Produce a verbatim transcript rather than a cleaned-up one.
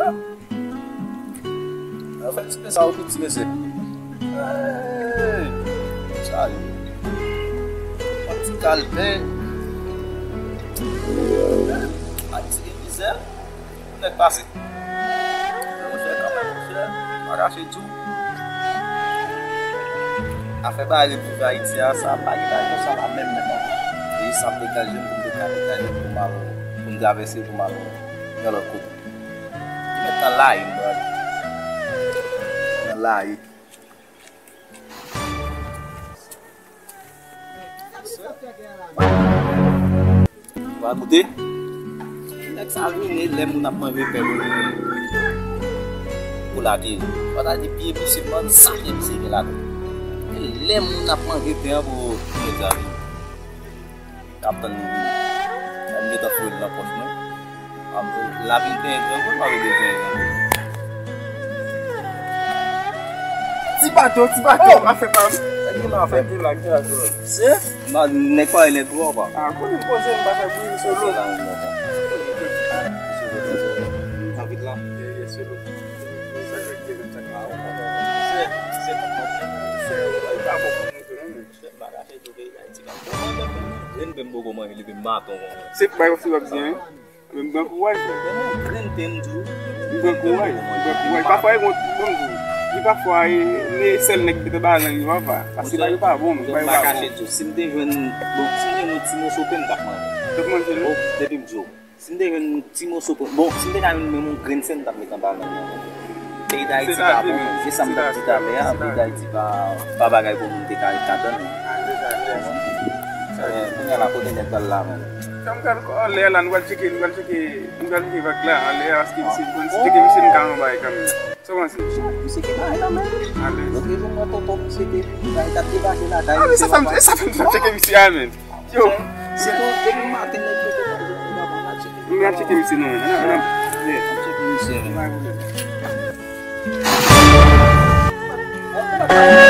An fèt, ti mesye, ou piti mesye. Hey! Sa ye. Yon ti kalpe. Ay, ti gen mizè. Nèg pase. Monchè, kanmenm, monchè. Pa kache di w. Afè bagay repwouve Ayiti a, sa pa gen bagay konsa la menm, menm, non. E sa m degaje m pou m te ka degaje m pou m al, pou m travèse pou m al yon lòt kote. Li mèt nan layi m, brother. Nan layi. Wa goute. Nèg sa vini lè moun ap manje pen pou, pou lage. Wa ta di pye misye, man, sa ke misye gen ladan. E lè moun ap manje pen an pou, pou nèg sa vini. N ap tann li vini. Sa m gentan foure l nan pòch mwen. Ap, l ap vin genyen grangou, l ap vin genyen grangou. Ti bato, ti bato, oh! Afè pa m. Sa ki gen afè? Fè de lak, de lak, de lak. Se? Ma, nèg pa, nèg gwo pa. Ah, konnen m poze m pa fè bri solo. Se la, m kontan. Anvit la. Ye, ye, solo. Sa k gen nan chak la. Se, se pa. Se, e pa bon pou nou tou, non, men. Grenn pen m poko manje, li pen maton konsa. Se bay w si w ap di, hein? Men m pran kouraj, frè. M pran kouraj, frè. M pran kouraj, m pran kouraj. Pafwa, e bon, bon, m di w. Gen pafwa, e, e sèl nèg ki te ba lang yo, papa. Paske bagay yo pa bon, bagay yo pa bon. Si m te jwenn, bon, si m te jwenn yon ti moso pen, m t ap manje. T ap manje, non? Bon, depi m di w. Si m te jwenn yon ti moso pen, bon, si m te ka jwenn menm yon grenn sèl, m t ap met anba lang nan. Peyi Dayiti pa bon, se sa m t ap di talè a, peyi Dayiti pa, pa bagay pou moun te ka ret ladan l. Konprann? Men, kounye a la, kote nèg pral la menm? Sa m pral anlè a la, nou pral tcheke, nou pral tcheke, nou pral tcheke vag la, anlè a, paske misye konn si tcheke misye nou ka yon bagay kanmenm. Sa w panse? Misye gen bagay nan men l. Alèz. Lòt jou m wè tonton misye te vini, bagay t ap debaje lakay misye. Ah, men sa fè m, sa fè m tcheke misye a, menn. Yo. Se tou depi maten nèg yo te manje pou yo pa tcheke. Nou al tcheke misye non, men. Ann, ann, ann. Al tcheke misye, men. Pa gen pwoblèm.